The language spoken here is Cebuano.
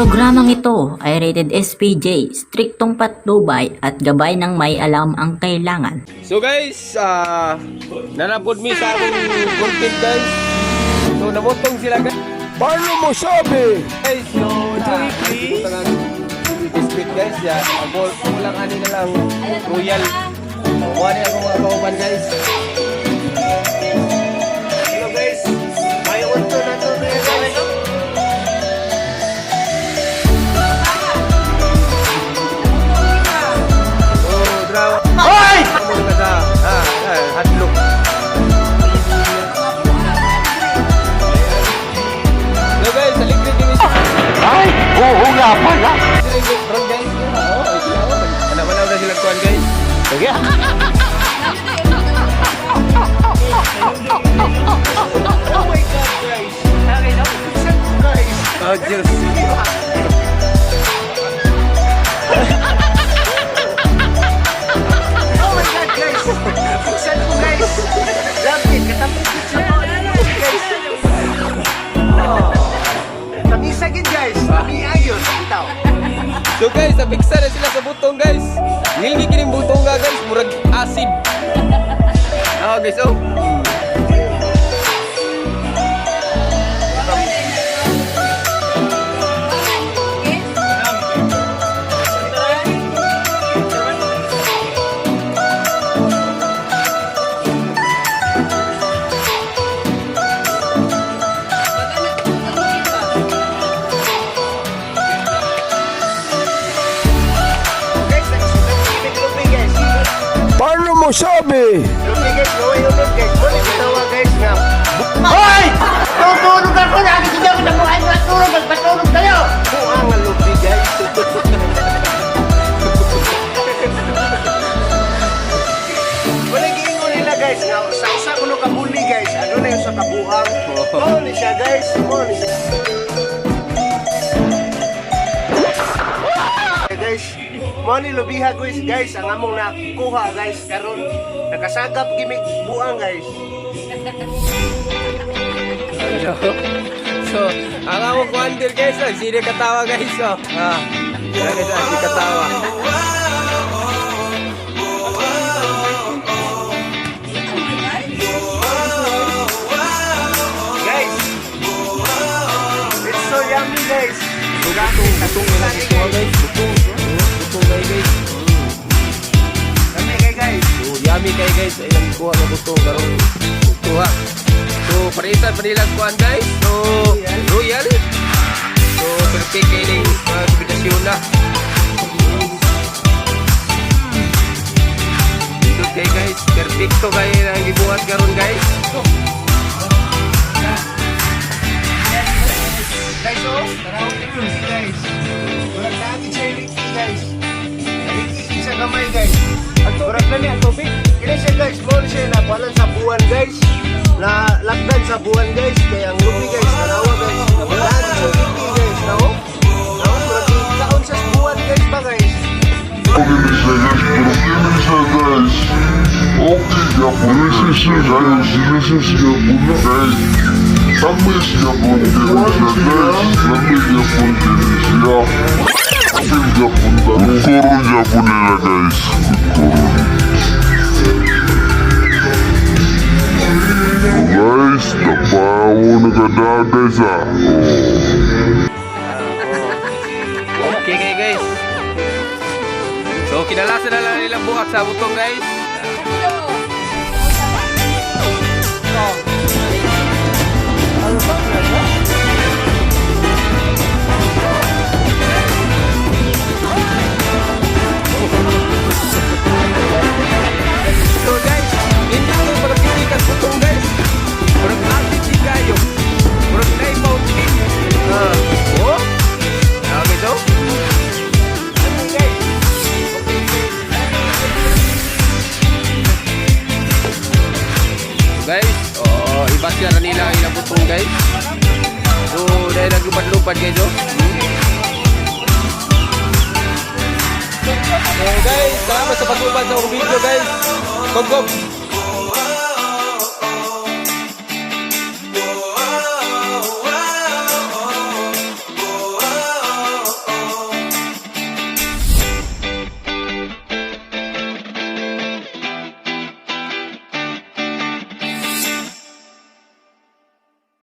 Programang ito ay rated SPJ, striktong patnubay at gabay ng may alam ang kailangan. So guys, nanapod mi sa akong content, guys. So namutong sila, guys. Paano mo sabi? Guys, so na biscuit, guys, ya. Ako kulang ani na lang royal. Kuha niya akong mga kauban, guys. Hello guys, may unto na to guys. So, draw. Hoy! Amo ka sa hadlok. So guys, aligrid din. Ay, oo nga pala. Ron, guys. Oh, ay sila oh. Anak mana na sila kuan, guys. Okay. Oh my God, guys. Saan ko, guys? Oh, Diyos. Oh my God, guys. Saan ko, guys? Grabe, katapos sa mga guys. Oh. Tamisa gid, guys. Tami ayos bitaw. So guys, apiksa na sila sa butong, guys. Ngilgi kining butong nga, guys, murag acid. Ah, guys, oh. Guys, nagsulat lupi, guys. Paano mo sabi? Lupi, guys, gawin yung lupi, guys. Muna gitawa, guys, nga. Ay! Tutulog ako na! Hindi ako nabuhay na tulog! Magpatulog tayo! Buang ang lupi, guys. Wala giingon nila, guys, nga sa usa kuno ka buli, guys, ano na yung sa kabuhang. Mao ni siya, guys, mao ni siya. Guys, mao ni lubiha, guys, guys, ang among nakuha, guys, karon nakasagap gimik buang, guys. Ano? So, ang among kuan dir, guys, ah, sino katawa, guys, oh. Ah. Guys, ah, si katawa. Guys, it's so yummy, guys. So, butong, butong nila si kuha, guys. Butong, butong kayo, guys. Yummy kay guys. So, yummy kay guys. Ay lang kuha nga butong karon. Kuha. So, parisan pa nila kuan, guys. So, royal. So, perfect kay ning mga kombinasyon na. Dito kay guys, perfecto kay ang gibuhat karon, guys. Guys, oh, tarawon ni Lucy, guys. Murag naagi siya yung Ricky, guys. Ricky sa kamay, guys. Murag na niya, tubig. Kini siya, guys, mo ni siya nakuhalan sa buwan, guys. Na lakdan sa buwan, guys. Kaya ang lupi, guys, tanawa, guys. Naagi siya yung Ricky, guys. Nao? Nao, murag kaon sa buwan, guys, ba, guys? Okay siya, guys, pero kini siya, guys. Okay gapon siya, guys. Delicious gapon na, guys. Tamis gapon kini siya, guys. Lami gapon kini siya. Apil gapon ta. Good koron gapon nila, guys. Good koron. So guys, napawo na kada, guys, ah. Oh. Okay kay guys. So kinalasan na lang nilang buhak sa butong, guys. So guys, hindi ko pagkakitikan butong, guys. Murag acid di kayo. Murag naipauntin. Ah, oh. Okay, so. Yummy, guys. Guys, oh, iba siya na nila ang ilang butong, guys. So, dahil naglupad-lupad, guys, oh. So guys, salamat sa pag-uban sa akong video, guys. Kog kog.